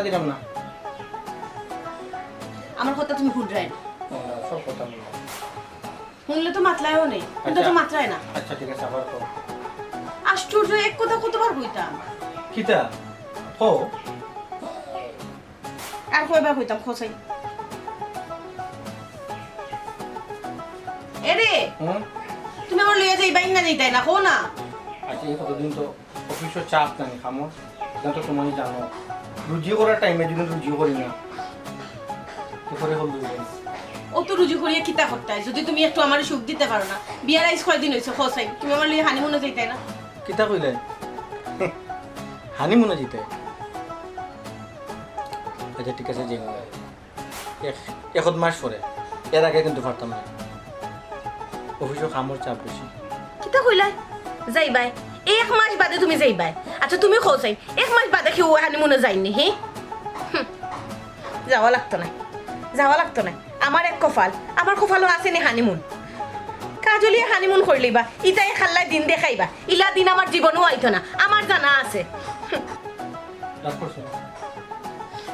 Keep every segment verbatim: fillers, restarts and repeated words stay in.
দিলাম না। আমার কথা তুমি হুনরায় না। ও, সব কথা বলবো। হুনলে তো মাতলায়ও নেই, কিন্তু তো মাতলায় না। আচ্ছা, ঠিক আছে, আবার কও। আশ্চর্য, এক কথা কতবার কইতাম? কিতা? কও। আর কয়বার কইতাম, খোসাই? এরে, হুম? তুমি আমার লইয়া যাইবাই না যাইতায় না, কও না? আচ্ছা, এই কতদিন তো অফিসও চাপ জানি খামো, এটা তো তুমি জানো। রুজি করার টাইমে যদি রুজি করি না, তো করে হল দুই দিন। অত রুজি করিয়া কিতা করতায়, যদি তুমি একটু আমার সুখ দিতে পারো না? বিয়ার আইজ কয়দিন হইছে, খোসাই? তুমি আমার লইয়া হানিমুনে যাইতায় না? কিতা কইলে? হানিমুনে যাইতায়? আচ্ছা, ঠিক আছে, যাইমু। এক, এক মাস পরে, এর আগে কিন্তু পারতাম না। অফিসও কামর চাপ বেশি। কিতা কইলায়? যাইবায়? এক মাস বাদে তুমি যাইবায়? আচ্ছা, তুমি কও চাই, এক মাস বাদে কেউ হানিমুনে যায়নি, হি? হুম, যাওয়া লাগতো নায়, যাওয়া লাগতো নায়। আমার এক কপাল, আমার কপালও আছে নি হানিমুন। কাজলিয়ে হানিমুন করলিবা, ইতায় খাল্লায় দিন দেখাইবা, ইলা দিন আমার জীবনও আইতো না, আমার জানা আছে। হুম। রাগ করছো না?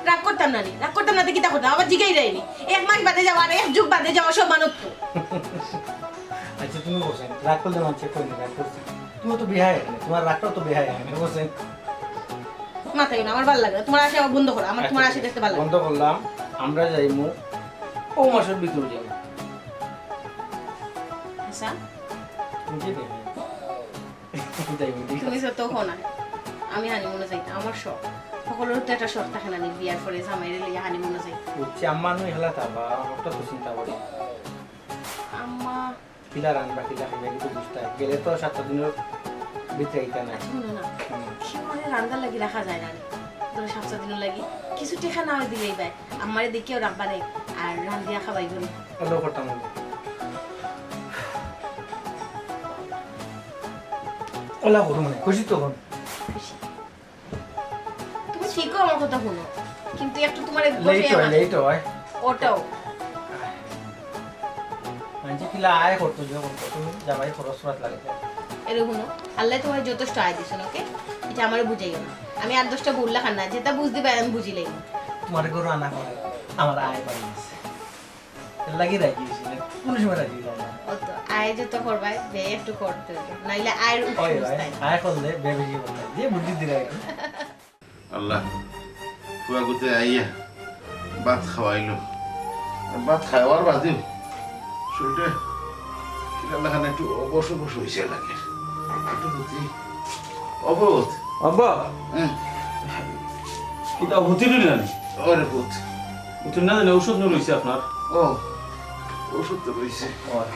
রাগ করতাম না নি, রাগ করতাম না তো কিতা করতাম? আবার জিগাইরায় নি। এক মাস বাদে যাওয়া আর এক যুগ বাদে যাওয়া সমানত্ব। আচ্ছা, তুমি বলছেন রাগ করলে মানছে কই না, রাগ করছি। তুমি তো বিহায় এখানে, তোমার রাগটাও তো বিহায় এখানে, বুঝছেন? মাথায় না, আমার ভালো লাগে না। তোমার আশা বন্ধ করো, আমার তোমার আশা দেখতে ভালো লাগে না। বন্ধ করলাম, আমরা যাইমু ও মাসের ভিতরে যাইমু। আচ্ছা, তুমি কি দেখে? যাইমু, ঠিক তুমি আছে। তো তখন না, আমি হানিমুনে যাইতাম, আমার শখ। সকলের তো একটা শখ থাকে না নি, বিয়ার পরে জামাইরে লইয়া হানিমুনে যাই। বুঝছি, আম্মা নু হেলা তা বা, ওটা তো চিন্তা করি। আম্মা। কিলা রান্না, কিলা খাইবা, কিন্তু বুঝতে হয়। গেলে তো সাতটা দিনের ভিতরে আইতা না। আচ্ছা, হুনো না, হুম। কেউ আরে রান্দার লাগি রাখা যায় না রে। ধরো সাতটা দিনের লাগি কিছু টেকা না দিলেই বায়, আমারে দেখিয়াও রাখবা রে, আর রান্দিয়া খাবাইবো রে। ওলা করতাম না। ওলা করো মানে, খুশি তখন। খুশি। তুমি ঠিকও আমার কথা হুনো, কিন্তু একটু তোমার লেট হয়, লেট হয়। ওটাও। মানে কিলা আয় করতো, যে করতো, তুমি জামাই খরচ রাত লাগে। এরে হুনো, আল্লাহ তোমার যথেষ্ট আয় দিছেন, ওকে? এটা আমারে বুঝাইও না। আমি আর দশটা বললা খান না, যেটা বুঝ দিবা আমি বুঝি লইব। তোমার গরু আনা করে আমার আয় বাড়ি গেছে। এর লাগি রাজি হইছি না, কোনো সময় রাজি হইলাম না। ও তো আয় যত করবায়, ব্যয় একটু করতে হবে, নাইলে আয়ের উৎস ওই বুঝতে ভাই, হয়। আয় করলে ব্যয় বেশি করতে হয়। যে বুদ্ধি দিলে আর কি। আল্লাহ, ফুয়া গুতে আইয়া ভাত খাওয়াইলো। আর ভাত খাওয়ার বাদেও শরীরটা কিলা লাখান একটু অবশ অবশ হইছে লাগে। একটু হুতি। অবশ। আব্বা, হ্যাঁ। কিতা হুতি রইলা নি? ওরে পুত। হুতি না জানি ঔষধ নিয়ে রইছে আপনার। ও, ঔষধ তো রইছে। ওই,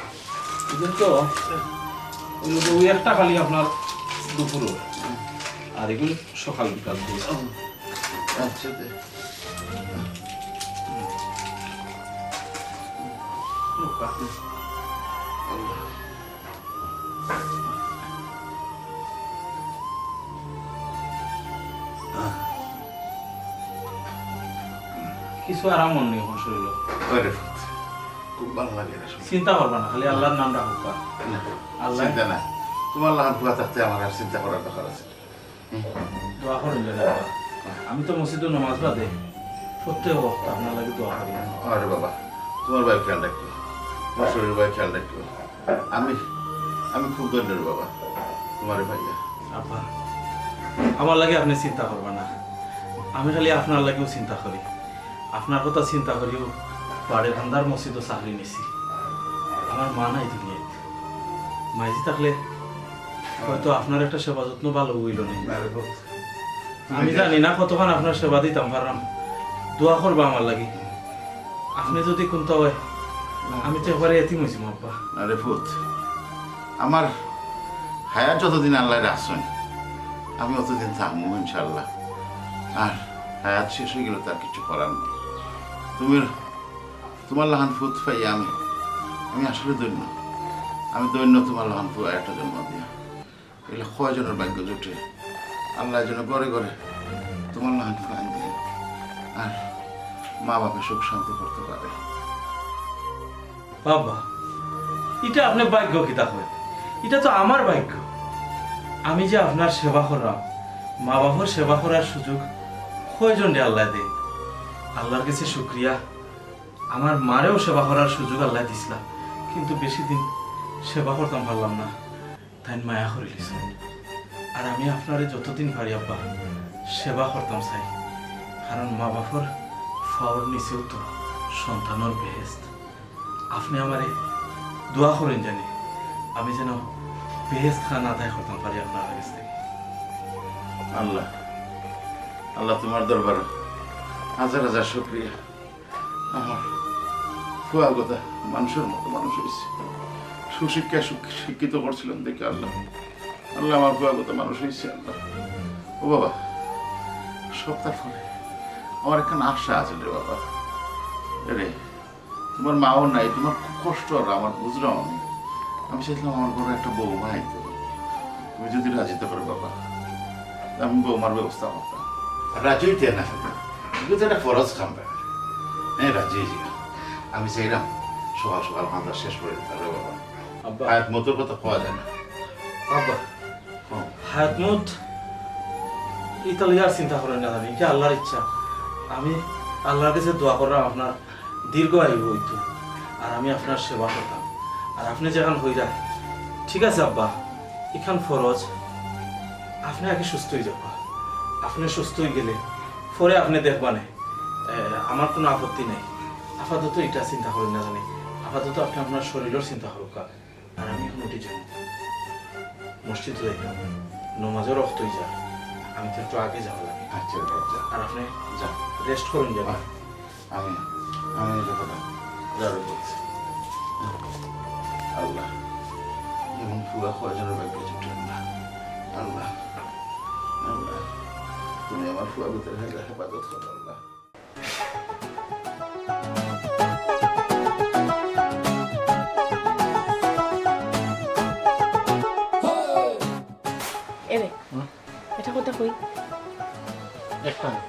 এটা তো ওই, ওই একটা খালি আপনার দুপুর, আর এগুলো সকাল বিকাল দিয়ে। ও, আচ্ছা দে। আল্লাহ। কিছু আরাম মন নেই এখন শরীরে। ওরে পুত, খুব ভালো লাগে না শুনে। চিন্তা করবা না, খালি আল্লাহর নাম রাখবা। না, আল্লাহ। চিন্তা নাই। তোমার লাখান ফুয়া থাকতে আমার আর চিন্তা করার দরকার আছে না। দোয়া করুন দাদা। আমি তো মসজিদে নামাজ বাদে প্রত্যেক ওয়াক্ত আপনার লাগি দোয়া করি। আরে বাবা, তোমার ভাই খেয়াল রাখবো, তোমার শরীর ভাই খেয়াল রাখবো। আমি, আমি খুব ধন্য রে বাবা, তোমার ভাইয়া। আব্বা, আমার লাগি আপনি চিন্তা করবা না, আমি খালি আপনার লাগিও চিন্তা করি। আপনার কথা চিন্তা করিও বাড়ির আন্দার মসজিদও চাকরি নিছি। আমার মা নাই দুনিয়াত, মাইজি থাকলে হয়তো আপনার একটা সেবা যত্ন ভালো হইল না। আরে বাবা, আমি জানি না কতক্ষণ আপনার সেবা দিতাম পারলাম। দোয়া করবা আমার লাগি। আপনি যদি কোনটা হয়, আমি তো একবারে এতিম হইছি, আব্বা। আরে পুত, আমার হায়াত যতদিন আল্লাহ রাখছেন, আমি অতদিন থাকবো ইনশাল্লাহ। আর হায়াত শেষ হয়ে গেলে তার কিছু করার নেই। তুমি, তোমার লাখান পুত পাই আমি, আমি আসলে ধন্য। আমি ধন্য তোমার লাখান পুত একটা জন্ম দিয়া। এগুলো কয়জনের ভাগ্য জুটে? আল্লাহ যেন ঘরে ঘরে তোমার লাখান পুত আন দেন। আর মা বাপে সুখ শান্তি করতে পারে। বাবা, এটা আপনি ভাগ্য কিতা কয়? এটা তো আমার ভাগ্য। আমি যে আপনার সেবা করলাম, মা বাবার সেবা করার সুযোগ কয়জনরে আল্লায় দেইন। আল্লার গেছে শুকরিয়া, আমার মারেও সেবা করার সুযোগ আল্লায় দিছলা, কিন্তু বেশি দিন সেবা করতাম পারলাম না। তাইন মায়া করিলিছইন। আর আমি আপনারে যতদিন পারি আব্বা সেবা করতাম চাই, কারণ মা বাপর পাওর নিচেউ তো সন্তানর বেহেস্ত। আপনে আমারে দোয়া করইন জানি আমি যেন বেহেস্ত খান আদায় করতাম পারি আপনার কাছ থেকে। আল্লাহ, আল্লাহ, তোমার দরবারো হাজার হাজার শুকরিয়া। আমার ফুয়াগুতা মানুষর মতো মানুষ অইছে। সুশিক্ষায় সুক-, শিক্ষিত করছিলাম দেখি আল্লাহ, আল্লাহ, আমার ফুয়াগুতা মানুষ অইছে আল্লাহ। ও বাবা, সবতার পরে আমার একখান আশা আছিল রে বাবা। এরে, তোমার মাও নাই, তোমার খুব কষ্ট অর, আমার বুঝরাম আমি। আমি চাইছিলাম আমার ঘরো একটা বৌমা আইতো, তুমি যদি রাজি থাকো রে বাবা, তে আমি বৌমার ব্যবস্থা করতাম। রাজি অইতে না, এগু তো একটা ফরজ কাম বেটা। হ্যাঁ, রাজি অইযিবা। আমি চাইরাম সকাল সকাল মাদ্রাসা শেষ করি দিতাম রে বাবা। আব্বা। হায়াত মউতর কথা কওয়া যায় না। আব্বা, হ্যাঁ। হায়াত মউত ইতা লইয়া আর চিন্তা করইন না জানি, ইটা আল্লার ইচ্ছা। আমি আল্লার কাছে দোয়া কররাম আপনার দীর্ঘ আয়ু অইতো, আর আমি আপনার সেবা করতাম। আর আপনে যেখান কইরা, ঠিক আছে আব্বা, ইখান ফরজ, আপনে আগে সুস্থ অইযাউক্কা। আপনে সুস্থ অইগেলে পরে আপনে দেখবানে, এ, আমার কুনু আপত্তি নাই। আপাতত ইটা চিন্তা করইন না জানি, আপাতত আপনে আপনার শরীলর চিন্তা করউক্কা। আর আমি অখন উঠি যাইমু। মসজিদো যাইতাম, নমাজর ওয়াক্ত অইযার, আমি তো একটু আগে যাওয়া লাগে। আচ্ছা, আচ্ছা। আর আপনে যা। Rest করইন যাবা। আমি, আমি এই কথাটা যাবে বলছি। আল্লাহ, এমন ফুয়া কয়জনর ভাগ্যে জুটে না। আল্লাহ, আল্লাহ, তুমি আমার ফুয়াগুতারে হেফাজত করো আল্লাহ। এরে, হুম? এটা কথা কই? একটা না।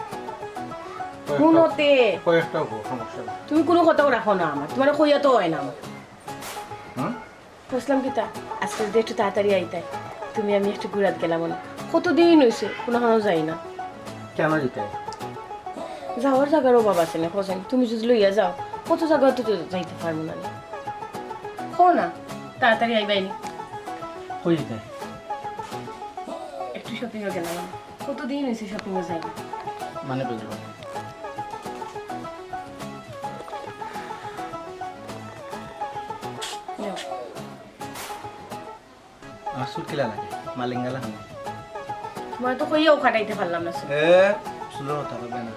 কয়েকটা, হুনো তে। কয়েকটা হবো, সমস্যা নাই। তুমি কুনু কথাও রাখো না আমার, তুমারে কইয়া তো অয় না আমার। হুম? কইছলাম কিতা, আজকে যদি একটু তাড়াতাড়ি আইতায়, তুমি আমি একটু ঘুরাত গেলাম অনে। কতদিন অইছে, কুনুখানো যাই না। কেনে যাইতায়? যাওয়ার জাগার অভাব আছে না, কও চাইন, তুমি যদি লইয়া যাও, কত জাগা তো যাইতে পারমু না নি। কও না, তাড়াতাড়ি আইবায় নি। কই যাইতায়? একটু shopping-ও গেলাম। কতদিন অইছে shopping-ও যাই না। মানে বুঝলাম না। নেও। আমার চুল কিলা লাগে? মালিঙ্গা লাগে। তুমারে তো কইয়াও কাটাইতে পারলাম না চুল। এ, চুলর কথা কইবে না।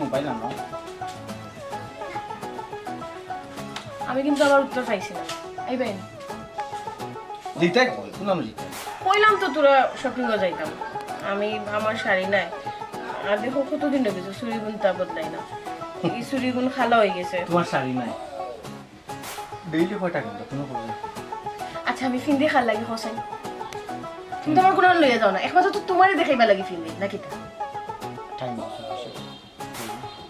Mobile আনো। আমি কিন্তু আবার উত্তর পাইছি না। আইবায় নি? জিতাই কই? কুন নাম জিতাই? কইলাম তো তোরা shopping-ও যাইতাম। আমি, আমার শাড়ি নাই। আর দেখো কতদিন অইগেছে চুড়িগুন তা বদলাই না। এই চুড়িগুন কালা অইগেছে। তুমার শাড়ি নাই? Daily কয়টা কিনতায়? কুনু খবর নাই। আচ্ছা, আমি ফিন্দি কার লাগি কও চাইন? তুমি তো আমার কুনু লইয়া যাও না। একমাত্র তো তুমারে দেখাইবার লাগি ফিন্দি, নাকি তা? Time আছে, আছে।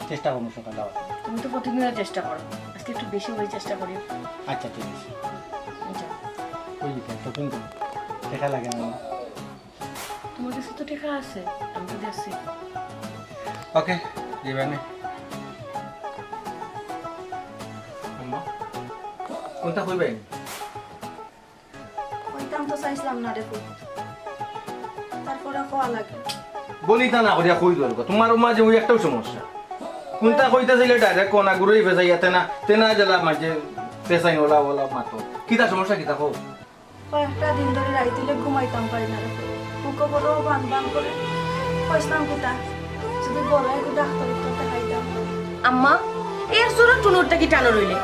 চেষ্টা করমু সকাল যাওয়ার। তুমি তো প্রতিদিনই চেষ্টা করো, আজকে একটু বেশি করি চেষ্টা করিও। আচ্ছা, ঠিক আছে। যাও। কই দিতে? Shopping করো। টেকা লাগে না। তুমার গেছে তো টেকা আছে, আমি তো দিছি। Okay, দিবায় নে। আম্মা, কুনতা কইবায় নি? কইতাম তো চাইছলাম না রে পুত, তারপরে কওয়া লাগে। বলিতা না করিয়া কই দিলায় গো। তুমার মাঝে ওই একটাউ সমস্যা। কুনতা কইতা চাইলে direct কও না, ঘুরাই পেঁচাইয়া তেনা, তেনা দিলা মাঝে পেঁচাই ওলা ওলা মাতো। কিতা সমস্যা কিতা কও? কয়েকটা দিন ধরি রাইত অইলে ঘুমাইতাম পারি না রে পুত। বুকো বড় বান বান করে। কইছলাম কিতা, যদি বড় একটু ডাক্তারর তো দেখাইতাম। আম্মা, এর জন্য টুনুরটা কি টানো রইলে?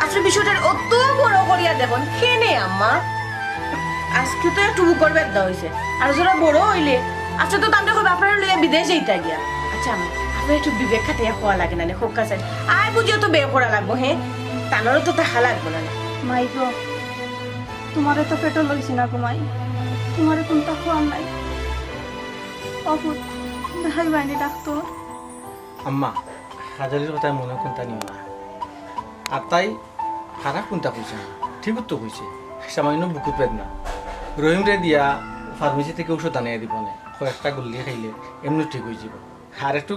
আসলে বিষয়টা অত বড় করিয়া দেখইন, কেনে আম্মা? আজকে তো একটু বুকর ব্যথা অইছে, আর জরা বড় অইলে, আচ্ছা তো তানরে কইবা আপনারে লইয়া বিদেশ যাইতা গিয়া। আচ্ছা আম্মা, আপনারে একটু বিবেক খাটাইয়া কওয়া লাগে না নি, খোকা চাইন। আয় বুঝিয়া তো বে করা লাগবো, হে? তানরও তো থাকা লাগবো না নি? মাই গো, তুমারে তো পেটো লইছি না গো মাই, তুমারে কুনতা কওয়ার নাই। ও পুত, দেখাইবায় নি ডাক্তার? আম্মা, কাজলির কথায় মনো কুনতা নিও না। আর তাই খারাপ কুনতা কইছে না, ঠিকউ তো কইছে। সামান্য বুকুত বেদনা। রহিমরে দিয়া ফার্মেসি থাকি ঔষধ আনিয়া দিবনে, কয়েকটা গুল্লি খাইলে এমনে ঠিক অইযিবো। আর একটু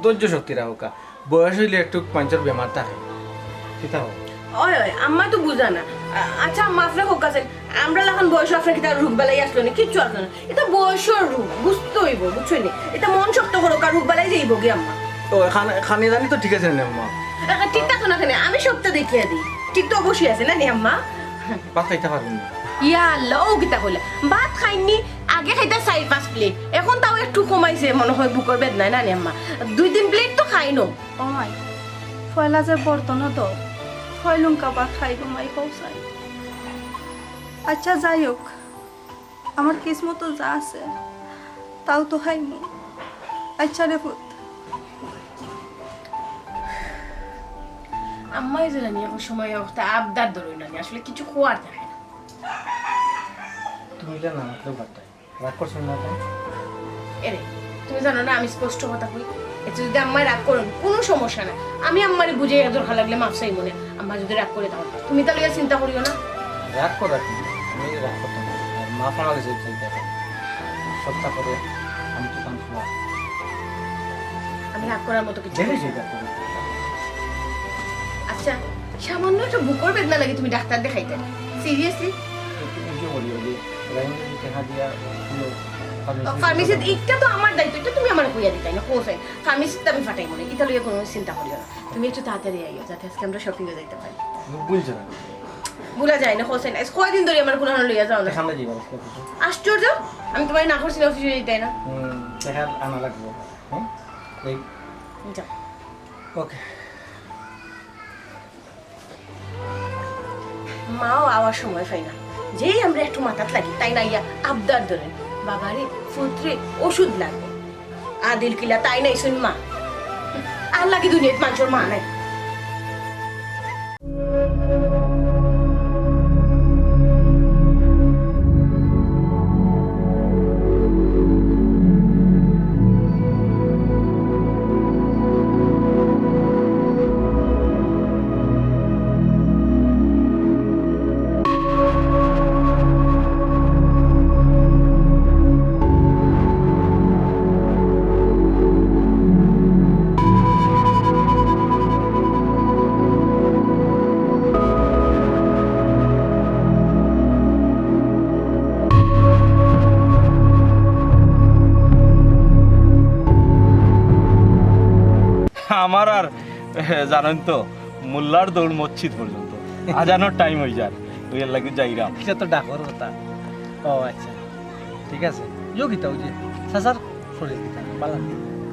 ধৈর্য শক্তি রাখউক্কা, বয়স অইলে একটু মানষর বেমার থাকে। কিতা কও? ওই, ওই, আম্মা তো বুঝা না। আ-, আচ্ছা, আম্মা, আপনে কউক্কা চাইন, আমরার লাখান বয়সো আপনার কিতা রোগ বালাই আছলো নি? কিচ্ছু আছলো না। ইটা বয়সর রোগ, বুঝতে অইবো, বুঝছইন নি? ইটা মন শক্ত করউক্কা, রোগ বালাই যাইবোগি, আম্মা। ও, খান-, খানি দানি তো ঠিক আছে নি, আম্মা? এ, ঠিক থাকতো না কেনে? আমি সবটা দেখিয়া দেই। ঠিক তো অবশ্যই আছে, না নি, আম্মা? ভাত খাইতা পারইন না। ইয়া আল্লাহ, অউ কিতা কইলা? ভাত খাইননি, আগে খাইতা চাইর পাঁচ প্লেট, এখন তাও একটু কমাইছে মনে অয় বুকর বেদনায়, না নি আম্মা? দুই তিন প্লেট তো খাইনো। ও মাই, পয়লা যে বর্তনও তো, কয়লুঙ্কা ভাত খাইবো মাই, কও চাই। আচ্ছা, যাই হোক, আমার কিসমতো যা আছে, তাও তো খাইমু। আচ্ছা রে পুত। আম্মায় যে জানি এক সময় অখতা আবদার ধরইন না, আসলে কিছু কওয়ার থাকে না। তুমি ইলা না মাতলেও পারতায়। রাগ করছো না তো? এরে, তুমি জানো না আমি স্পষ্ট কথা কই। এতে যদি আম্মায় রাগ করইন, কুনু সমস্যা নাই। আমি আম্মারে বুঝাইয়া দরকার লাগলে মাফ চাইমুনে। আম্মা যদি রাগ করে তাহলে তুমি তা লইয়া চিন্তা করিও না। রাগ করার কি? আমি রাগ করতাম না। আর মাফ আমার কাছে চাইতে হবে। সবটা করে আমি তো কাম খোলা। আমি রাগ করার মতো কিছু দেখে করছি না। চিন্তা করি। আচ্ছা, সামান্য একটা বুকর বেদনা লাগে তুমি ডাক্তার দেখাইতে? সিরিয়াসলি? একটু উঁচু করি, ওই যে লাইন যদি দেখা দিয়া, ওই ফার্মেসি ফার্মেসিত, ইটা তো আমার দায়িত্ব, ইটা তুমি আমারে কইয়া দিতায় না, কও চাইন। ফার্মেসিত আমি ফাটাইমুনে, ইটা লইয়া কুনু চিন্তা করিও না। তুমি একটু তাড়াতাড়ি আইও, যাতে আজকে আমরা শপিংয়ে যাইতে পারি। ভুলছো না? ভুলা যায় না, কও চাইন। আজ কয়দিন ধরি আমারে কুনু লইয়া যাও না। সামনে যাইবা, আজকে অফিসে। আশ্চর্য, আমি তুমারে না করছি না অফিসে যাইতায় না। হুম, দেখা আনা লাগবো। হুম? এই। যাও। ওকে। মাও আওয়ার সময় পায় না, যেই আমরা একটু মাতাত লাগি, তাইন আইয়া আবদার ধরইন, "বাবারে, পুতরে, ওষুধ লাগবো।" আদিল কিলা তাইন আইছইন মা, আর লাগি দুনিয়াত মানষর মা নাই। আমার আর, জানইন তো, মোল্লার দৌড় মসজিদ পর্যন্ত। আজানর টাইম অই যার, অউ এর লাগি যাইরাম। ইটা তো ডাকর কথা। ও আচ্ছা, ঠিক আছে। ইয়ো কিতা, অউ যে চাচার শরীর কিতা, বালা?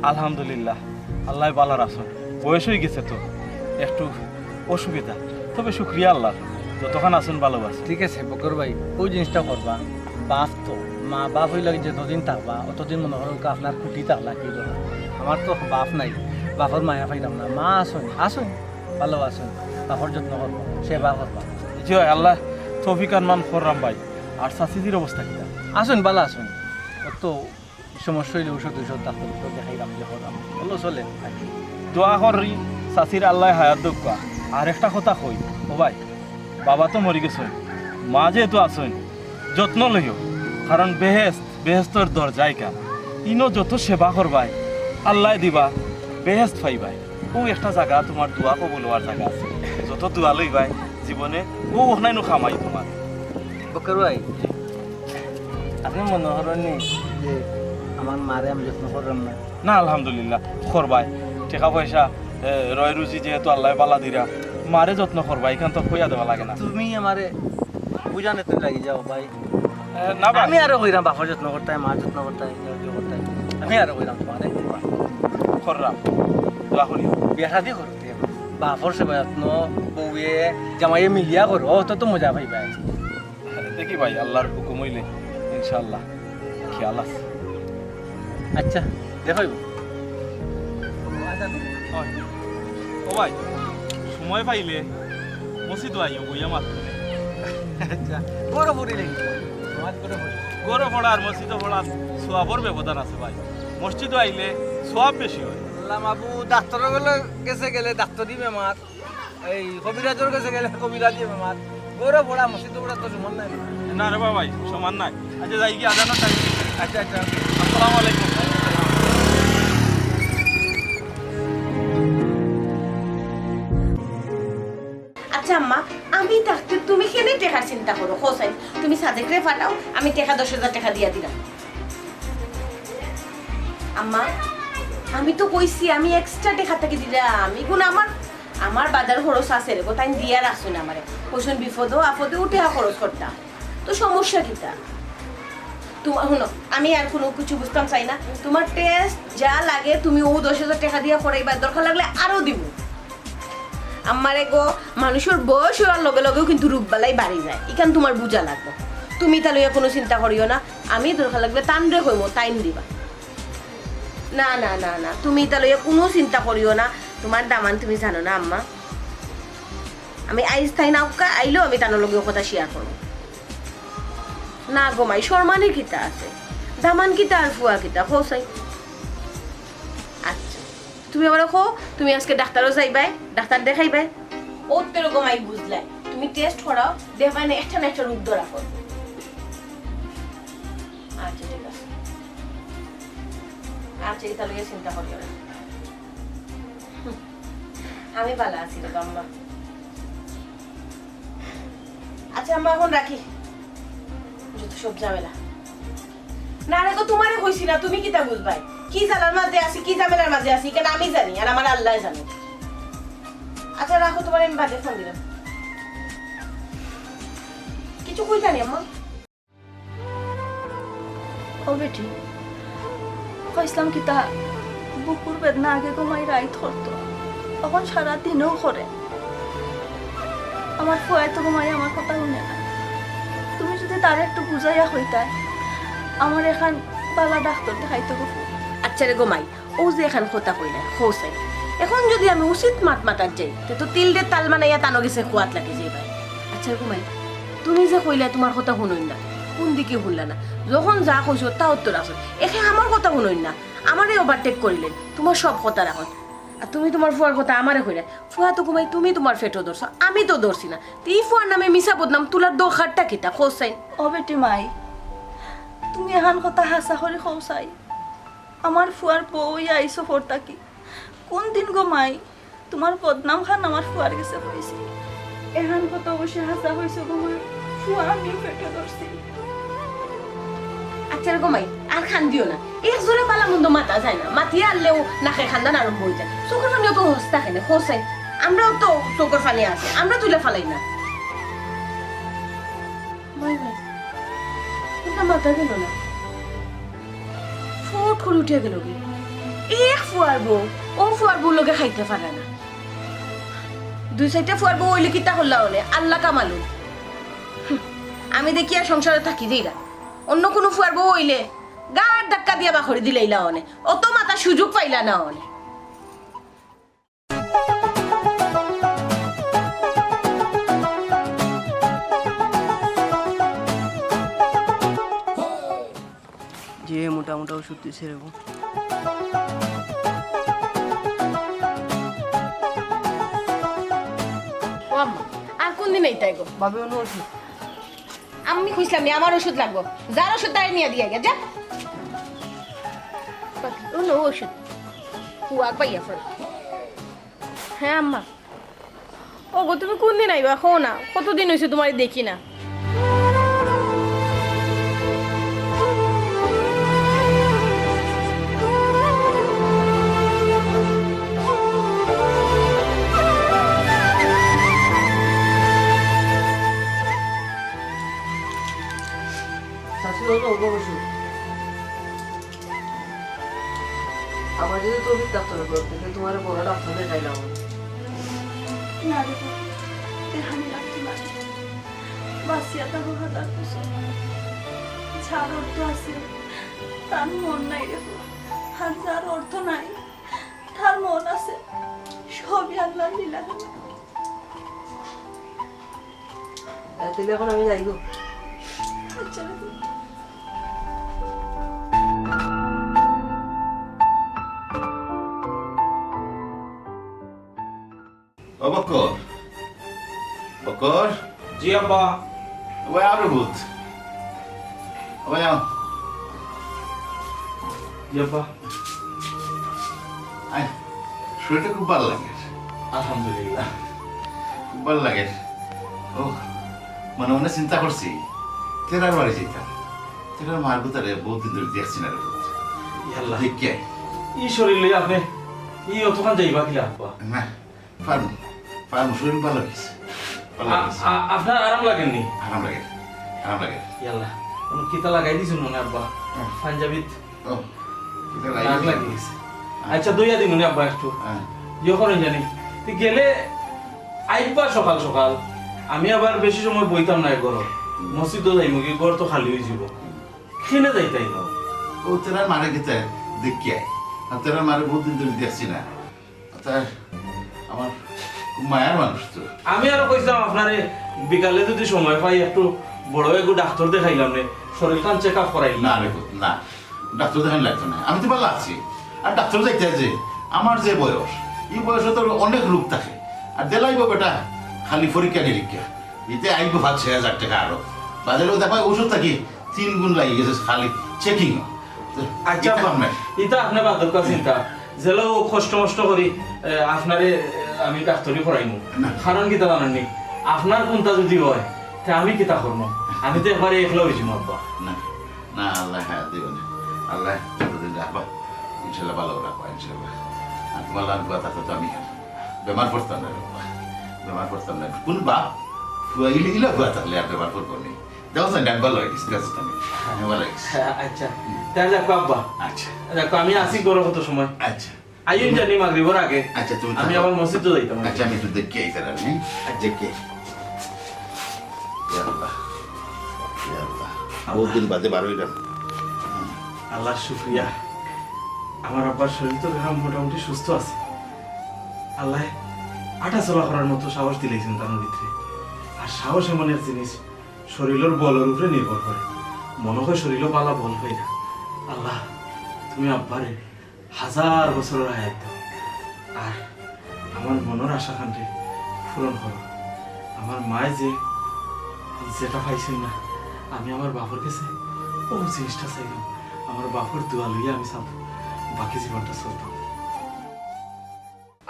আলহামদুলিল্লাহ, আল্লায় বালা রাখছইন। বয়স অই গেছে তো, একটু অসুবিধা, তবে শুকরিয়া আল্লার, যতখান আছইন বালা আছইন। ঠিক আছে বকর ভাই, অউ জিনিসটা করবা। বাপ তো, মা বাপ অইলা যতদিন থাকবা, অতদিন মনো করউক্কা আপনার খুটি থাকলা কি করবা। আমার তো বাপ নাই, বাপর মায়া পাইরাম না। মা আছইন, আছইন, বালা আছইন, বাপর যত্ন করবা, সেবা করবা। জি অয়, আল্লায় তৌফিক আনমান কররাম ভাই। আর চাচিজির অবস্থা কিতা? আছইন, বালা আছইন। অত সমস্যা অইলে ঔষধ, ঔষধ ডাক্তর তো দেখাইরাম, যে কররাম। ভালা চলে আর কি। দোয়া কররি, চাচির আল্লায় হায়াত দেউক্কা। আর একটা কথা কই, ও ভাই, বাবা তো মরি গেছইন, মা যেহেতু আছইন, যত্ন লইও, কারণ বেহেস্ত, বেহেস্তর দরজা ইখান। ইনো যত সেবা করবায়, আল্লায় দিবা, বেহেস্ত পাইবায়। অউ একটা জাগা তুমার দোয়া কবুল অওয়ার জাগা আছে। যত দোয়া লইবায় জীবনে, অউ অখনাইনউ কামাই তুমার। বকর ভাই, আপনে মনো করইন নি যে আমার মারে আমি যত্ন কররাম না? না, আলহামদুলিল্লাহ, করবায়। টেকা পয়সা, এ, রয় রুজি যেহেতু আল্লায় বালা দিরা, মারে যত্ন করবায়, ইখান তো কইয়া দেওয়া লাগে না। তুমি আমারে বুঝানিত লাগি যাও ভাই। এ, না ভাই। আমি আরো কইরাম, বাপর যত্ন করতায়, মার যত্ন করতায়, ইয়ে করতায়। আমি আরো কইরাম তুমারে। কররাম। দোয়া করিও। বিয়া শাদি করতে বাপর সেবা যত্ন, বউয়ে, জামাইয়ে মিলিয়া করো, অত তো মজা পাইবায়। দেখি ভাই, আল্লার হুকুম অইলে ইনশাআল্লাহ খেয়াল আছে। আচ্ছা, দেখাইবো। ও ভাই, সময় পাইলে মসজিদো আইও, বইয়া মাত করে। আচ্ছা, বড় পড়ি নাকি? নামাজ বড় পড়ি। ঘরো পড়া আর মসজিদো পড়া সওয়াবর ব্যবধান আছে ভাই। মসজিদো আইলে সওয়াব বেশি অয়। আল্লাহ মাবুদ, ডাক্তরর গেলে, গেছে গেলে ডাক্তরি বেমার, এই কবিরাজর গেছে গেলে কবিরাজি বেমার। ওরা বড় মসজিদ, ওরা তো সমান নাই। না রে বাবা, সমান নাই। আচ্ছা, যাই কি, আজানর টাইম। আচ্ছা, আচ্ছা। আসসালামু আলাইকুম। আচ্ছা আম্মা, আমি থাকতে তুমি কেনে টেকার চিন্তা করো? হোসেন, তুমি সাদেকরে পাঠাও, আমি টেকা দশ হাজার টেকা দিয়া দিলাম। আম্মা, আমি তো কইছি আমি এক্সট্রা টেকা থাকি দিলাম। ইগুন আমার, আমার বাজার খরচ আছে রে গো, তাইন দিয়া রাখছইন আমারে। কইছইন বিপদো আপদো টেকা খরচ করতাম, তো সমস্যা কিতা? তোমার, হুনো, আমি আর কুনু কিছু বুঝতাম চাই না। তোমার টেস্ট যা লাগে তুমি অউ দশ হাজার টেকা দিয়া করাইবায়, দরকার লাগলে আরো দিমু। আম্মারে গো, মানুষর বয়স অওয়ার লগে লগেও কিন্তু রোগ বালাই বাড়ি যায়, ইখান তোমার বুঝা লাগবো। তুমি ইতা লইয়া কুনু চিন্তা করিও না, আমি দরকার লাগলে তানরে কইমু, তাইন দিবা। না, না, না, না, তুমি ইতা লইয়া কুনু চিন্তা করিও না। তোমার দামান তুমি জানো না আম্মা, আমি আইজ তাইন আউক্কা আইলেও আমি তানর লগেও কথা শেয়ার করমু। না গো মাই, শরমানি কিতা আছে? দামান কিতা আর ফুয়া কিতা, কও চাই। আচ্ছা, তুমি আমারে কও, তুমি আজকে ডাক্তারো যাইবায়, ডাক্তার দেখাইবায়? অউ তো রে গো মাই বুঝলায়, তুমি টেস্ট করাও, দেখবায় না একটা না একটা রোগ ধরা পড়বো। আচ্ছা, ঠিক আছে। আচ্ছা, ইতা লইয়া চিন্তা করিও না। হুম, আমি ভালা আছি রে আম্মা। আচ্ছা আম্মা, এখন রাখি, যত সব ঝামেলা। না রে গো, তোমারে কইছি না, তুমি কিতা বুঝবায়? কি জ্বালার মাঝে আছি, কি ঝামেলার মাঝে আছি, ইখান আমি জানি, আর আমার আল্লায় জানে। আচ্ছা রাখো, তোমারে আমি বাদে ফোন দিলাম। কিছু কইতা নি আম্মা? ও বেটি, কইছলাম কিতা, বুকুর বেদনা আগে গো মাই রাইত করতো, অখন সারা দিনও করে। আমার ফুয়ায় তো গো মাই আমার কথা হুনে না। তুমি যুদি তারে একটু বুঝাইয়া কইতায়, আমার এখান ভালা ডাক্তার দেখাইতো গো ফুয়া। আচ্ছা রে গো মাই, অউ যে এখান কথা কইলায়, কও চাই। এখন যুদি আমি উচিত মাত মাতাত যাই, তে তো তিলরে তাল বানাইয়া তানো গেছে কুয়াত লাগি যাইবায়। আচ্ছা গো মাই, তুমি যে কইলায় তোমার কথা হুনইন না, কুন দিকে হুনলা না? যখন যা কইছো তা উত্তর আছে। একে আমার কথা হুনইন না, আমারে ওভারটেক করিলাইন, তোমার সব কথা রাখইন। আর তুমি তোমার ফুয়ার কথা আমারে কইলায়, ফুয়া তো গো মাই তুমি তোমার পেটো ধরছো, আমি তো ধরছি না। তে ই ফুয়ার নামে মিছা বদনাম তুলার দরকারটা কিতা, কও চাই? ও বেটি মাই, তুমি এখান কথা হাছা করি কও চাই। আমার ফুয়ার বউ অইয়া আইছো পর থাকি। কুন দিন গো মাই, তোমার বদনাম খান আমার ফুয়ার গেছে কইছি। এখান কথা অবশ্য হাছা কইছো গো মাই, ফুয়া আমিও পেটো ধরছি। আচ্ছা রে গো মাই, আর কান্দিও না। এক জোড়া ভালা মন্দ মাতা যায় না, মাতিয়া আরলেউ নাকে কান্দন আরম্ভ অইযায়। চউখর পানিও তো হস থাকে না, কও চাই। আমরাও তো চউখর পানি আছে, আমরা তুলে ফালাই না। মাই, মাই, কুনটা মাতা গেল না। ফট করি উঠিয়া গেলগি। এক ফুয়ার বউ, অউ ফুয়ার বউর লগে খাইতে পারে না। দুই চাইরটা ফুয়ার বউ অইলে কিতা করলা অনে, আল্লাহ কামালু। হুম, আমি দেখি আর সংসারো থাকি যাইরা। অন্য কুনু ফুয়ার বউ অইলে গাড় ধাক্কা দিয়া বার করি দিলাইলা অনে। অত মাতার সুযোগ পাইলা না অনে। যে মোটা মোটা ওষুধ দিছে রে। ও আম্মা, আর কুন দিন আইতায় গো? ভাবি, অন্য ওষুধ। আমি কইছলাম নি, আমার ওষুধ লাগবো। যার ওষুধ তারে নিয়া দিয়া গিয়া, যা। অন্য ওষুধ। ফুয়াক পাইয়া ফেল। হ্যাঁ আম্মা। ও গো, তুমি কুন দিন আইবা? কও না, কতদিন অইছে তোমারে দেখি না। চাচি, ও তো অল্প বসো। আমার যদি তৌফিক থাকতো না, তাহলে তোমারে বড় ডাক্তার দেখাইলাম। না রে বাবা, দেখানি লাগতো না। বাঁচিয়া থাকো হাজার বছর। যার অর্থ আছে, তার মন নাই রে বাবা। আর যার অর্থ নাই, তার মন আছে। সবই আল্লাহর লীলা। তাইলে এখন আমি যাই গো। আচ্ছা। ও বক্কর, বক্কর, জি আব্বা। ওই আরে ভূত। ওই আও। জি আব্বা। আয়, শরীরটা খুব ভালা লাগে। আলহামদুলিল্লাহ। খুব ভালা লাগে। ও, মনে মনে চিন্তা করছি, তেরার বাড়ি যাইতাম। তেরার মার গুতারে বহুত দিন ধরি দেখছি না রে ভূত। ইয়াল্লা। দেখিয়া আই। ই শরীর লইয়া আপনে ই অতখান যাইবা কিলা আব্বা? না, পারমু, পারমু, শরীর ভালা অইছে। ভালা আ-, অইছে। আ-, আপনার আরাম লাগের নি? আরাম লাগে, আরাম লাগে। ইয়াল্লা, কুনু কিতা লাগাই দিছইন মনে আব্বা? হ্যাঁ। পাঞ্জাবিত ও, কিতা লাগাই দাগ দিছইন? লাগি গেছে। হ্যাঁ। আচ্ছা, ধইয়া দিমুনে আব্বা একটু। হ্যাঁ। ইয়ে করইন জানি। তে গেলে আইবা সকাল সকাল। আমি আবার বেশি সময় বইতাম না ঘরো। হুম। মসজিদো যাইমুগি, ঘর তো খালি অইযিবো। হুম। কেনে যাইতায় না? ও, তেরার মারে কিতা দেখিয়া আই। আর তেরার মারে বহুত দিন ধরি দেখছি না। আচ্ছা, আমার খুব মায়ার মানুষ তো। আমি আরো কইছিলাম আপনারে, বিকালে যদি সময় পাই একটু বড় এগু ডাক্তার দেখাইলাম নে, শরীরখান check up করাইলাম। না রে পুত, না, ডাক্তার দেখান লাগতো না, আমি তো ভালা আছি। আর ডাক্তার যাইতে যে আমার যে বয়স, ই বয়সে তো অনেক রোগ থাকে। আর দেলাইবো বেটা খালি পরীক্ষা নিরীক্ষা, ইতে আইবো পাঁচ ছয় হাজার টেকা আরো। বাজারেও দেখো ঔষধ থাকি তিন গুণ লাগি গেছে খালি checking। আচ্ছা, ইতা আপনে বাদর কথা চিন্তা। যেলা কষ্ট মষ্ট করি, এ, আপনারে, এ, আমি ডাক্তারি করাইমু। না। কারণ কিতা জানইন নি? আপনার কুনতা যদি অয়, তে আমি কিতা করমু? আমি তো একবারে একলা অইযিমু আব্বা। না, না, আল্লায় হায়াত দিবা না। আল্লায় যতদিন রাখবা, ইনশাআল্লাহ ভালা রাখবা, ইনশাআল্লাহ। আর তুমার লাখান ফুয়া থাকতে তো আমি আর বেমার পড়তাম না রে বাবা। বেমার পড়তাম না। কুন বাপ, ফুয়া ইলা, ইলা ফুয়া থাকলে আর বেমার পড়বো নি? দেখো তো, আমি ভালা অই গেছি, দেখো তো আমি। আমি ভালা অই গেছি। আচ্ছা, তাইলে দেখো আব্বা। আচ্ছা। দেখো, আমি আছি ঘরো কত সময়। আচ্ছা। আইন জানি মাগরিবর আগে। আচ্ছা, তুমি আমি থাকো। আবার মসজিদো যাইতাম। আচ্ছা, আমি একটু দেখিয়া আই তাইলে, হ্যাঁ? আচ্ছা। দেখি। ইয়া আল্লাহ। ইয়া আল্লাহ। বহুত দিন বাদে বার অইলাম। আল্লাহর শুকরিয়া। আমার আব্বার শরীর তো এখন মোটামুটি সুস্থ আছে। আল্লায় আটা চলা করার মতো সাহস দিলাইছইন তার ভিতরে। আর সাহস এমন এক জিনিস, শরীরর বলর উপরে নির্ভর করে। মনো অয় শরীরো ভালা বল পাইরা। আল্লাহ, তুমি আব্বারে হাজার বছরর হায়াত দেও। আর আমার মনর আশাখানরে পূরণ করো। আমার মায় যে যেটা পাইছইন না, আমি আমার বাপর গেছে অউ জিনিসটা চাইরাম। আমার বাপর দোয়া লইয়া আমি চলতাম, বাকি জীবনটা চলতাম।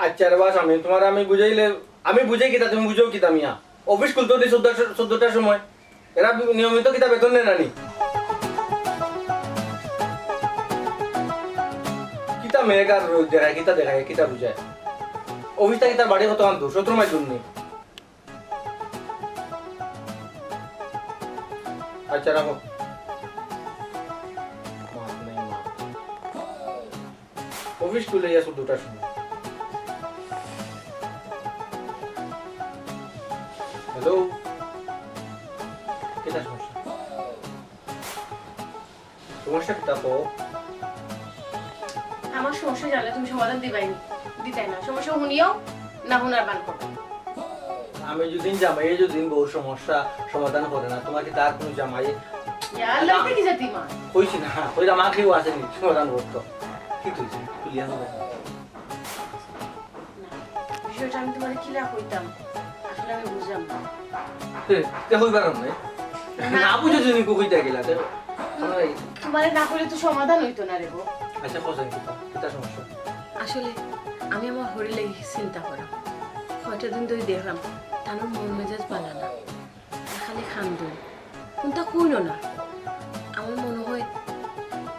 আচ্ছা রে বাস, আমি তুমারে আমি বুঝাইলে, আমি বুঝাই কিতা, তুমি বুঝো কিতা মিয়া? অফিস খুলতো নি চৌদ্দটার সময়। এরা নিয়মিত কিতা বেতন নেয় না নি? কিতা মেঘ আর রোদ দেখায়, কিতা দেখায়, কিতা বুঝায়? অফিসটা কিতা বাড়ি কতখান দূর? সতেরো মাইল দূর নি? আচ্ছা, রাখো। মাত নাই, মাত। অফিস খুলে গেছে দুটার সময়। হ্যালো, কিতা সমস্যা? সমস্যা কিতা কও? আমার সমস্যা জানলে তুমি সমাধান দিবাই নি? দিতায় না। সমস্যা হুনিয়াও না হুনার ভান করো। আমি যদি জামাইয়ে যদি বউর সমস্যা সমাধান করে না, তুমার কিতা আর কুনু জামাই? ইয়া আল্লাহ, না। ইতা কি জাতি মা? কইছি না, কইরা মা কেউ আসেনি সমাধান করতো। কি তুই খুলিয়া হবে? না, বিষয়টা আমি তুমারে কিলা কইতাম, আসলে আমি বুঝলাম না। তে, তে কইবার নাই। না। না বুঝে যদি কইতা গেলা, তে, আমরা এই তুমারে না কইলে তো সমাধান অইতো না রে গো। আচ্ছা, কও চাইন কিতা, কিতা সমস্যা? আসলে আমি আমার হরির লাগি চিন্তা করাম। কয়টা দিন ধরি দেখরাম, তানর মন মেজাজ ভালা না, খালি কান্দইন। কুনতা কইলো না। আমার মনো অয়,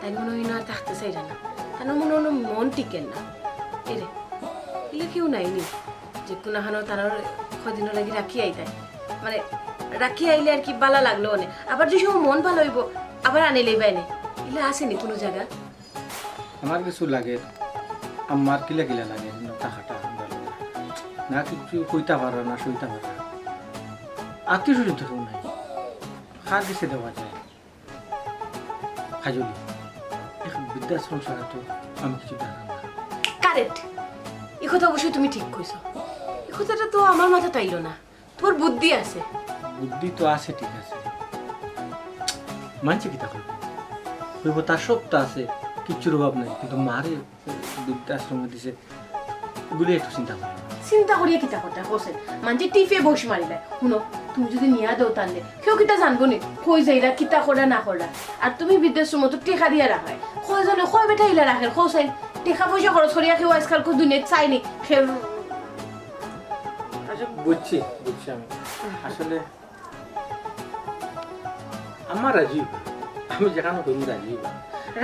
তাইন মনো অয় ইনো আর থাকতে চাইরা না। তানর মনো অয় মন টিকের না। এরে, ইলা কেউ নাই নি? যে কুনাখানো তানর কয়দিনর লাগি রাখি আইতায়। মানে, রাখি আইলে আর কি ভালা লাগলো অনে। আবার যে সময় মন ভালা অইবো, আবার আনিলেই বাইনে। ইলা আছে নি কুনু জাগা? আমার কিছু লাগে, আমার কিলা কিলা লাগে, এজন্য টাকাটা আমরা লাগে। না কিছু কইতা পারা, না সইতা পারা। আত্মীয় স্বজন তো কেউ নাই। কার গেছে দেওয়া যায়? কাজলি, এক বৃদ্ধাশ্রম ছাড়া তো আমি কিছু জানি না। Correct। ই কথা অবশ্যই তুমি ঠিক কইছো। ই কথাটা তো আমার মাথাত আইলো না। তুমার বুদ্ধি আছে। বুদ্ধি তো আছে, ঠিক আছে। মানষে কিতা কইবো? কইবো তার সবতা আছে, কিচ্ছুর অভাব নাই, কিন্তু মারে বৃদ্ধাশ্রমে দিছে, ইগুলি একটু চিন্তা করো। চিন্তা করিয়া কিতা করতায় কও চাইন? মানষে টিপে বইস মারিলায়। হুনো, তুমি যুদি নিয়া দেও তানরে, কেউ কিতা জানবো নি? কই যাইরা, কিতা কররা না কররা। আর তুমি বিদেশর মতো টেকা দিয়া রাখরায়। কয়জনে কয় বেটা ইলা রাখের কও চাইন? টেকা পয়সা খরচ করিয়া কেউ আইজকালকু দুনিয়াত চায় নি। কেউ আচ্ছা, বুঝছি, বুঝছি আমি। আসলে আমার রাজি অইবা। আমি যেখানো কইমু রাজি অইবা।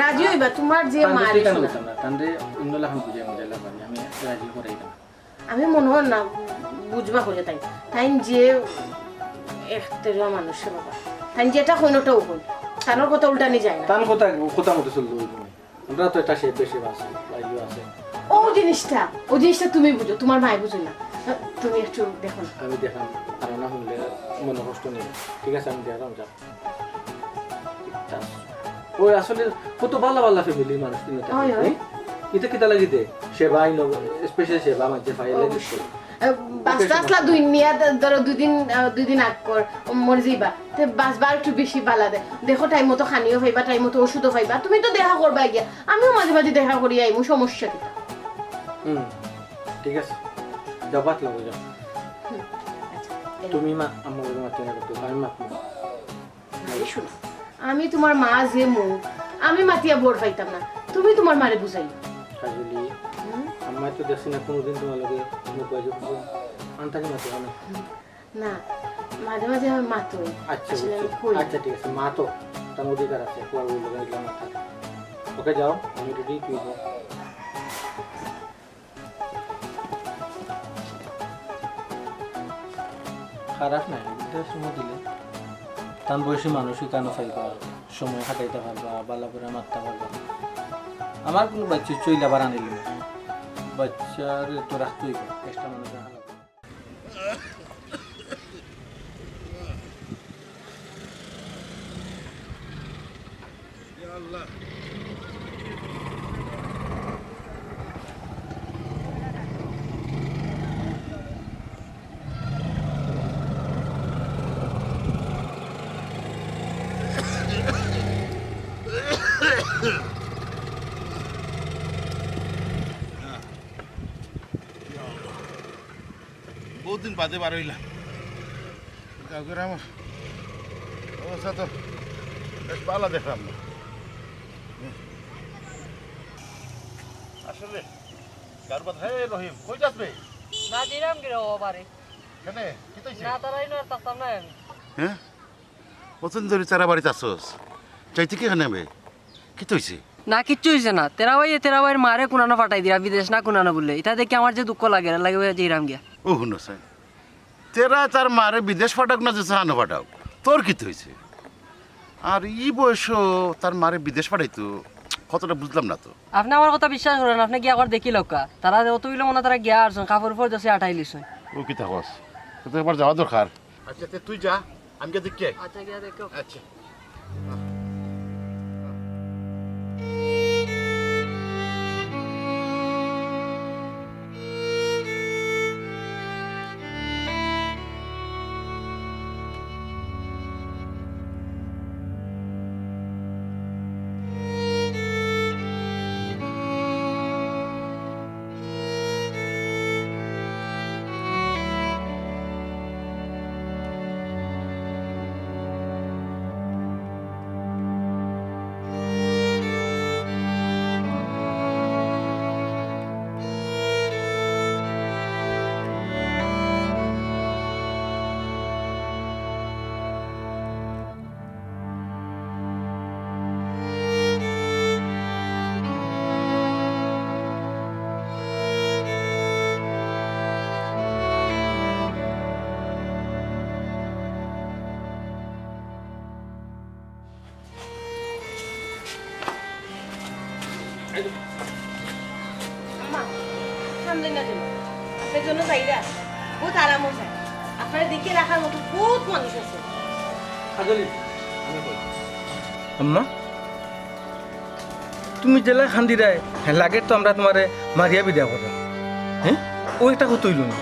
রাজি অইবা, তুমার যে তানরে মারে টেকা শোনা। নিতাম না, তানরে অন্য লাখান বুঝাই বুঝাইলাম আমি, আমি রাজি করাইতাম। আমি মনে হয় না বুঝবা করিয়া তাইন। তাইন যে একতেরিয়া মানুষ রে বাবা। তাইন যেটা কইন ওটাউ কইন। তানর কথা উল্টানি যায় না। তান কথা, কথা মতো চলতে অইবো না। আমরা তো একটা শেফ বেশি আছে, ভাইও আছে। ও জিনিসটা, ও জিনিসটা তুমি বুঝো, তুমার মায়ে বুঝো না। তুমি একটু দেখো না। আমি দেখাম, আর না হুনলে মনে কষ্ট নেই। ঠিক আছে, আমি দেখলাম, যা। ওই আসলে কত ভালা ভালা ফ্যামিলির মানুষ তুমি তো। হয়, হয়। ইতা কিতা লাগি দে? সেবা, ইনো-, স্পেশাল সেবা মানষে পাইলে অবশ্যই। দিছে। আহ, বাসটা আসলা দুই নিয়া দ-, ধরো দুই দিন, আহ, দুই দিন আগ কর, মরি যাইবা। তে বাসবা একটু বেশি ভালা দে। দেখো টাইম মতো খানিও পাইবা, টাইম মতো ওষুধও পাইবা। তুমি তো দেখা করবা গিয়া। আমিও মাঝে মাঝে দেখা করি আইমু, সমস্যা কিতা? হুম, ঠিক আছে। যাও, ভাত লাগো, যাও। হুম, আচ্ছা, এলো। তুমি মা, আমার লগে মাতিও না কিন্তু, আমি মাতমু। আরে শোনো, আমি তুমার মা যে মুখ, আমি মাতিয়া বর পাইতাম না, তুমি তুমার মারে বুঝাইও। কাজলি, হুম? আম্মায় তো দেখছি না কোনোদিন তুমার লগে মুখ বাজে বুঝো, আনতাকে মাতিও না। হুম, না, মাঝে মাঝে আমি মাতই। আচ্ছা, আসলে আমি বুঝছি। কই। আচ্ছা, ঠিক আছে, মাতো, তার অধিকার আছে, তোমার ওই লগে এগুলো মাথা। ওকে, যাও, আমি রেডি, তুই যাও। খারাপ নায়, বুঝতে সময় দিলে। তান বয়সী মানুষ ইখানো পাইবা, সময় কাটাইতা পারবা, ভালা করি মাততা পারবা। আমার কুনু বাচ্চা চইলা বারা নিলে, বাচ্চারে তো রাখতে অইবো, এক্সট্রা মানুষ রাখা লাগবো। বহুত দিন বাদে বার অইলাম। গাঁও গ্রামর অবস্থা তো বেশ ভালা দেখলাম না। আসলে, গারবাদ, হে রহিম, কই যাস বে? না, দিলাম কি রে, ও বাড়ি। কেনে? কিতা অইছে? না, তারাই না, আর থাকতাম না আমি। হ্যাঁ? অতদিন ধরি তারা বাড়িত আছস, যাইতে কিখানে বে? কিতা অইছে? না, কিচ্ছু অইছে না। তেরা ভাইয়ে তেরা ভাইর মারে কুনানো ফাটাই দিরা, বিদেশ না কুনানো বুলে। ইতা দেখি আমার যে দুঃখ লাগে, লাগে অইয়া যাইরাম গিয়া। ও হুনো চাইন, তেরা তার মারে বিদেশ ফাটাউক না যে চাহানো ফাটাউক, তোর কিতা অইছে? আর ই বয়সো তার মারে বিদেশ ফাটাইতো, কথাটা বুঝলাম না তো। আপনে আমার কথা বিশ্বাস করইন, আপনে গিয়া একবার দেখি লউক্কা। তারা অত অইলে মনে তারা গিয়া আরছইন, কাপড় উপর দেশে আটাই লিছইন। ও কিতা কস? তো একবার যাওয়া দরকার। আচ্ছা, তে তুই যা, আমি গিয়া দেখি আই। আচ্ছা, গিয়া দেখো। আচ্ছা। আম্মা, কান্দইন না যেন। আপনার জন্য যাইরা। বহুত আরাম অইছে। আপনারে দেখিয়া রাখার মতো বহুত মানুষ আছে। কাজলি, আমি কই। আম্মা, তুমি যেলা কান্দিরায়, হে লাগের তো আমরা তুমারে মারিয়া বিদায় কররাম। হ্যাঁ? ও একটা কথা অইলো না।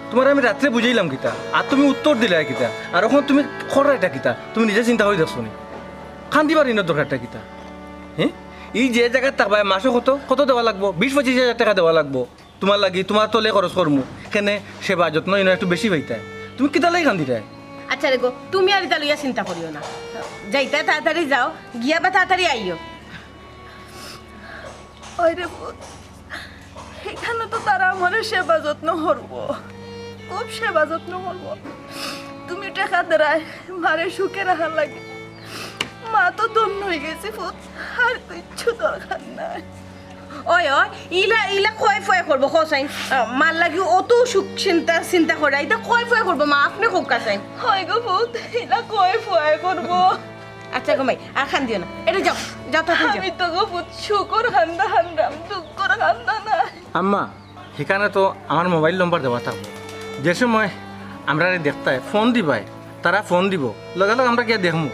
তুমারে আমি রাত্রে বুঝাইলাম কিতা? আর তুমি উত্তর দিলায় কিতা? আর অখন তুমি কররায় ইটা কিতা? তুমি নিজে চিন্তা করি দেখছো নি? কান্দিবার ইনো দরকারটা কিতা? হ্যাঁ? ই যে জাগাত থাকবায় মাসো কত, কত দেওয়া লাগবো? বিশ পঁচিশ হাজার টেকা দেওয়া লাগবো। তুমার লাগি, তুমার তলে খরচ করমু। কেনে সেবা যত্ন ইনো একটু বেশি পাইতায়। তুমি কিতার লাগি কান্দিরায়? আচ্ছা রে গো, তুমি আর ইতা লইয়া চিন্তা করিও না। যাইতায় তাড়াতাড়ি যাও, গিয়া বা তাড়াতাড়ি আইও। ওই রে পুত, ইখানো তো তারা আমারে সেবা যত্ন করবো, খুব সেবা যত্ন করবো। তুমি টেকা দেরায় মারে সুখে রাখার লাগি। মা তো ধন্য অইগেছি পুত, আর কিচ্ছু দরকার নাই। ওই, ওই, ইলা, ইলা কয় ফুয়ায় করবো, কও চাইন? আহ, মার লাগি অত সুখ চিন্তা, চিন্তা করে, ইতা কয় ফুয়ায় করবো, মা, আপনে কউক্কা চাইন। হয় গো পুত, ইলা কয় ফুয়ায় করবো। আচ্ছা গো মাই, আর কান্দিও না। এরে যাও, যাও, তাড়াতাড়ি যাও। আমি তো গো পুত সুখর কান্দা কান্দরাম, দুঃখর কান্দা না। আম্মা, হিকানো তো আমার মোবাইল নম্বর দেওয়া থাকবো। যে সময় আমরারে দেখতায়, ফোন দিবায়, তারা ফোন দিবো, লগে লগে আমরা গিয়া দেখমু।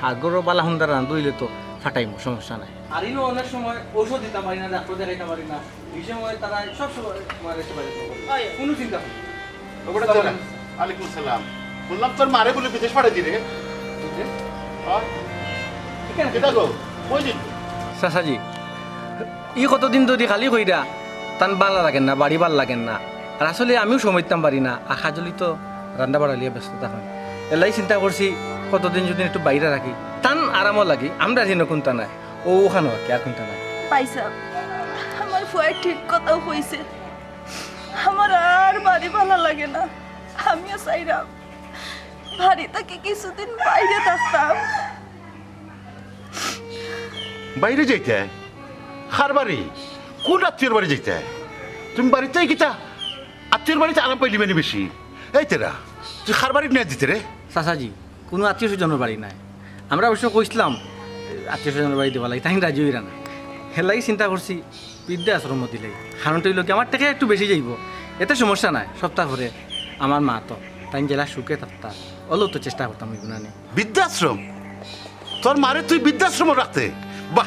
হাগরো বালা হুন্দা রান্ধু অইলে তো ফাটাইমু, সমস্যা নাই। আর ইনো অনেক সময় ঔষধ দিতাম পারি না, ডাক্তার দেখাইতাম পারি না, এই সময় তারা সব সময় তোমার এসে বাড়ি খবর। হয়। কোনো চিন্তা নেই। ওগুলো চলে। ওয়ালাইকুম আসসালাম। শুনলাম তোর মারে বলে বিদেশ পাঠাই দিলে। বিদেশ? হ্যাঁ? কিতা গো? কই দিন? চাচাজি, ই কতদিন ধরি খালি কইরা, তান বালা লাগের না, বাড়ি বালা লাগের না। আর আসলে আমিও সময় দিতাম পারি না, আর কাজলি তো রান্না বাড়া লইয়া ব্যস্ত থাকইন। এলাই চিন্তা করছি, কতদিন যদি একটু বাইরে রাখি, তান আরামও লাগি, আমরা যেন কোনটা নাই, ও ওখানে আর কি, আর কোনটা নাই। ভাইসাব, আমার ফুয়ায় ঠিক কথাউ কইছে, আমার আর বাড়ি বালা লাগে না, আমিও চাইরাম বাড়ি থাকি কিছুদিন বাইরে থাকতাম। বাইরে যাইতায়? কার বাড়ি? কোন আত্মীয়র বাড়ি যাইতায়? তুমি বাড়িতেই কিতা? আত্মীয়র বাড়িত আরাম পাইলিবায়নি বেশি। এই তেরা, তুই কার বাড়িত নিয়া দিতে রে? চাচাজি, কোনো আত্মীয় স্বজনর বাড়ি নাই। আমরা অবশ্য কইছিলাম আত্মীয় স্বজনর বাড়ি দিবার লাগি, তাইন রাজি অইরা না। হের লাগি চিন্তা করছি বৃদ্ধাশ্রমো দিলাই। কারণটা অইলো কি, আমার টেকা একটু বেশি যাইবো, এতে সমস্যা নাই। সপ্তাহ পরে আমার মা তো, তাইন যেলা সুখে থাকতা, অলাউ তো চেষ্টা করতাম অইবো না নি। বৃদ্ধাশ্রম? তোর মারে তুই বৃদ্ধাশ্রমো রাখতে? বাহ,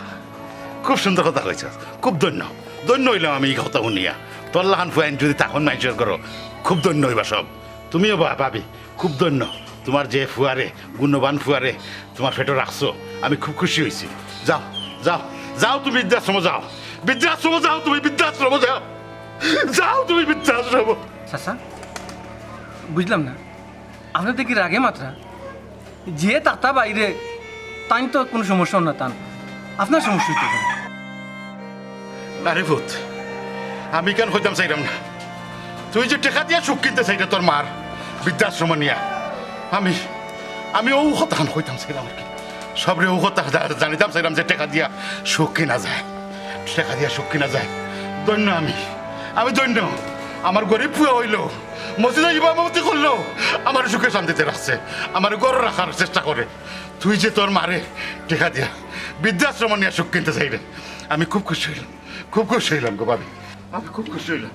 খুব সুন্দর কথা কইছস, খুব ধন্য। ধন্য অইলাম আমি ই কথা হুনিয়া। তোর লাখান ফুয়াইন যদি থাকইন মাইনষর ঘরো, খুব ধন্য অইবা সব। তুমিও বা-, ভাবি, খুব ধন্য। তোমার যে ফুয়ারে, গুণবান ফুয়ারে তোমার পেটো রাখছো, আমি খুব খুশি অইছি। যাও, যাও, যাও তুমি বৃদ্ধাশ্রমো যাও। বৃদ্ধাশ্রমো যাও তুমি, বৃদ্ধাশ্রমো যাও। যাও তুমি বৃদ্ধাশ্রমো। চাচা, বুঝলাম না, আপনে দেখি রাগে মাতরা। যে থাকতা বাইরে, তাইন তো কোনো সমস্যা না তান। আপনার সমস্যা অইতো পারে। না রে পুত, আমি ইখান কইতাম চাইরাম না। তুই যে টেকা দিয়া সুখ কিনতে চাইরে তোর মার বৃদ্ধাশ্রমো নিয়া, আমি, আমি অউ কথাখান কইতাম চাইরাম আর কি। সবরে অউ কথা জা-, জানাইতাম চাইরাম যে টেকা দিয়া সুখ কিনা যায়, টেকা দিয়া সুখ কিনা যায়। ধন্য আমি, আমি ধন্য। আমার গরিব ফুয়া অইলেও, মসজিদো ইমামতি করলেও আমার সুখে শান্তিতে রাখছে, আমার ঘরো রাখার চেষ্টা করে। তুই যে তোর মারে টেকা দিয়া বৃদ্ধাশ্রমো নিয়া সুখ কিনতে চাইরে, আমি খুব খুশি অইলাম, খুব খুশি অইলাম গো ভাবি, আমি খুব খুশি অইলাম,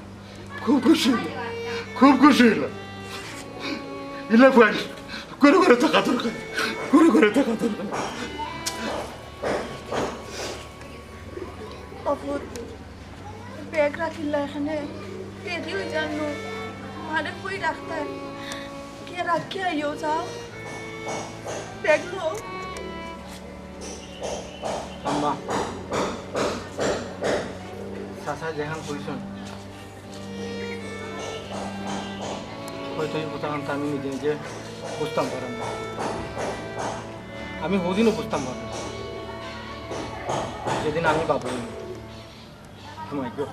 খুব খুশি অইলাম, খুব খুশি অইলাম। ইলা ফুয়াইন, ঘরে ঘরে থাকা দরকার, ঘরে ঘরে থাকা দরকার। অপুত, ব্যাগ রাখিলা এখানে, দেরি অই যার নু। মারে কই রাখতায়? গিয়া রাখিয়া আইও, যাও। ব্যাগ লও। আম্মা, চাচা যেখান কইছইন, হয়তো ই কথাখান তো আমি নিজে নিজে বুঝতাম পারলাম না। আমি হদিনও বুঝতাম পারলাম না, যেদিন আমি বাবু হইলাম। Oh my God,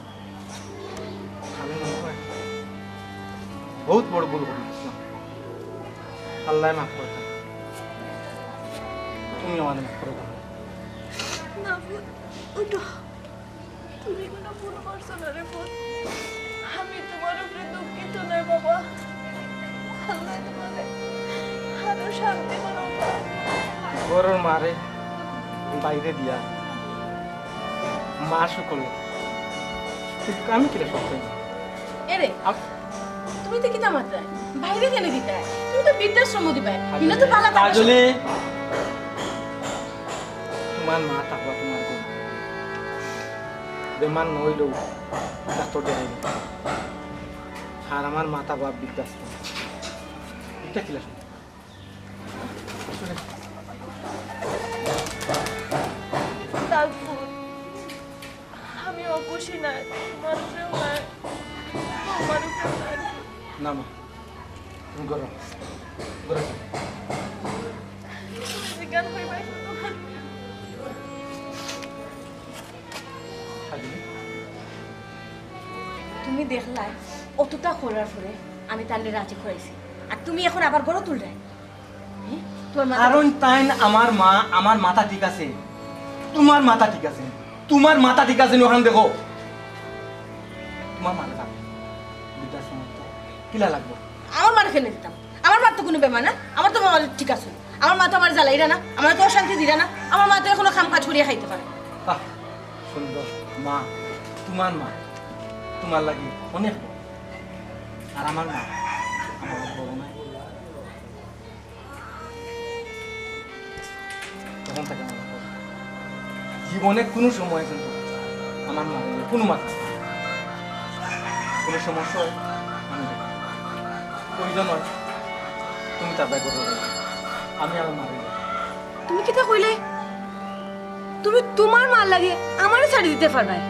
আমি মনে হয় বহুত বড় ভুল করে দিয়েছিলাম। আল্লাহ মাফ করে দেন, তুমি আমারে মাফ করে দাও। না, উঠো। তুমি কোনো ভুল করছো না রে পুত। আমি তোমার উপরে দুঃখিত নয় বাবা। আল্লাহ তোমারে আরো শান্তি করো। ঘরর মারে বাইরে দিয়া মা সকলে, কিন্তু আমি কিলা সব পাই? এরে, আপ- তুমি তো কিতা মাতরায়? বাইরে কেনে দিতায়? তুমি তো বৃদ্ধাশ্রমো দিবায়। ইনো তো বালা থাকবো। কাজলি, তোমার মা থাকবা তোমার ঘরো। বেমার না অইলেও ডাক্তার দেখাইবা। আর আমার মা থাকবা বৃদ্ধাশ্রমো। ইটা কিলা সম্ভব? তাজপুর, আমি অখুশি নায়, তোমার উপরেও নায়। না মা, তুমি করো, করো। তুমি দেখলায়, অতটা করার পরে আমি তারে রাজি করাইছি, আর তুমি এখন আবার ঘরো তুলরায়। হ্যাঁ? তোমার মাথা কারণ তাইন আমার মা, আমার মাথা ঠিক আছে, তোমার মাথা ঠিক আছে, তোমার মাথা ঠিক আছে নি? অখান দেখো, তোমার মারে কিলা লাগবো? আমার মারে কেনে দিতাম? আমার মার তো কুনু বেমার না, আমার তো বাবা ঠিক আছে। আমার মা তো আমারে জ্বালাইরা না, আমারে তো অশান্তি দিরা না, আমার মা তো এখনো কাম কাজ করিয়া খাইতে পারে। বাহ, সুন্দর মা, তোমার মা তোমার লাগি অনেক বড়। আর আমার মা আমার বড় নায়। তখন থেকে আমার কথা। জীবনে কুনু সময় কিন্তু আমার মা বলে কুনু মাথা, কুনু সমস্যা হয়, আমি দেখি। প্রয়োজন হয়, তুমি তার দায় করবে। আমি আমার মারে। তুমি কিতা কইলে? তুমি তোমার মার লাগি আমারে ছাড়ি দিতে পারবায়?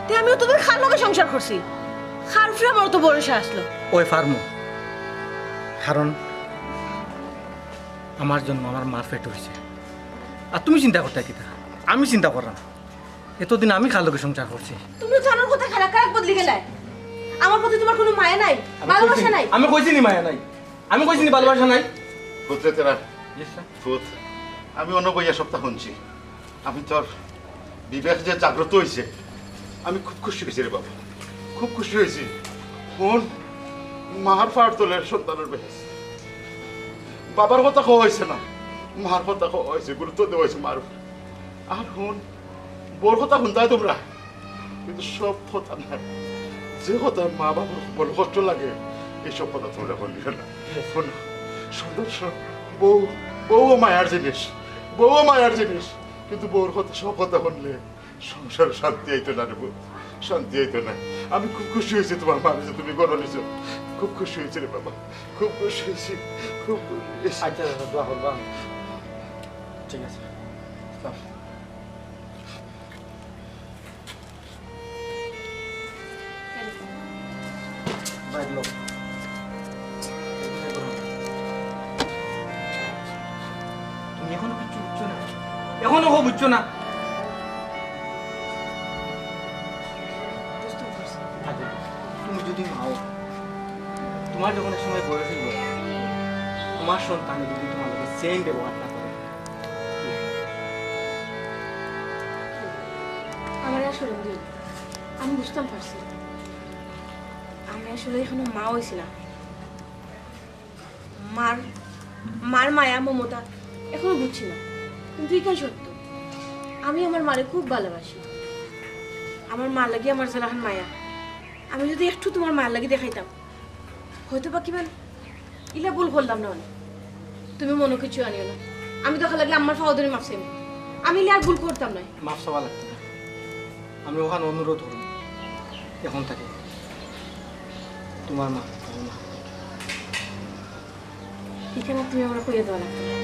তে আমিও তো তার লগে সংসার করছি, কার উপরে আমার তো ভরসা আসলো। ওই পারমু, কারণ আমার জন্ম আমার মার পেটো অইছে। আর তুমি চিন্তা করতে কিতা? আমি চিন্তা করলাম, এতদিন আমি কার লগে সংসার করছি। তুমি তো জানোর কথা খারাপ খারাপ বদলি গেলায়। আমার প্রতি তোমার কুনু মায়া নাই, আমি ভালোবাসা কইছি নি, নাই। আমি কইছি নি মায়া নাই, আমি কইছি নি ভালোবাসা নাই। পুত্রে তেরা, জি স্যার। পুত, আমি অন্য বইয়া সবটা শুনছি। আমি তোর বিবেক যে জাগ্রত অইছে, আমি খুব খুশি অইছি রে বাবা, খুব খুশি অইছি। হুন, মার ফার তলের সন্তানের বেহেশত। বাবার কথা কওয়া অইছে না, মার কথা কওয়া অইছে, গুরুত্ব দেওয়া অইছে মার উপরে। আর হুন, বউর কথা হুনতায় তোমরা, কিন্তু সব কথা না, যে কথা মা বাবার মনে কষ্ট লাগে, এই সব কথা তোমরা হুনিও না। হুনো, সুন্দর সব বউ, বউও মায়ার জিনিস, বউও মায়ার জিনিস, কিন্তু বউর কথা, সব কথা হুনলে সংসারে শান্তি আইতো না রে বউ, শান্তি আইতো না। আমি খুব খুশি অইছি তোমার মা যে তুমি ঘরো নিছো, খুব খুশি অইছি রে বাবা, খুব খুশি অইছি, খুব খুশি অইছি। আচ্ছা দাদা, দোয়া করবা। ঠিক আছে, যাও। বাইর লও। তুমি এখনো কিচ্ছু বুঝছো না? এখনো কো বুঝছো না? আচ্ছা, তুমি যদি মাও, তোমার যখন এক সময় বয়স অইব, তোমার সন্তানে যদি তোমার লগে সেম ব্যবহার না করে, আমার আর শরম দিও না। আমি বুঝতাম পারছি। আমি আসলে এখনো মা অইছি না। মার, মার মায়া মমতা এখনো বুঝছি না। কিন্তু ইখান সত্য, আমি আমার মারে খুব ভালোবাসি। আমার মার লাগি আমার যেলাখান মায়া, আমি যদি একটু তোমার মার লাগি দেখাইতাম, হয়তো বা কিমান ইলা ভুল করলাম না অনে। তুমি মনো কিচ্ছু আনিও না। আমি তো খালি আম্মার পাও ধরি মাফ চাইমু। আমি ইলা আর ভুল করতাম নায়। মাফ চাওয়া লাগতো না। আমি অখান অনুরোধ করমু। এখন থাকি তোমার মা, আমার মা। ইখান তুমি আমারে কইয়া দেওয়া লাগতো না।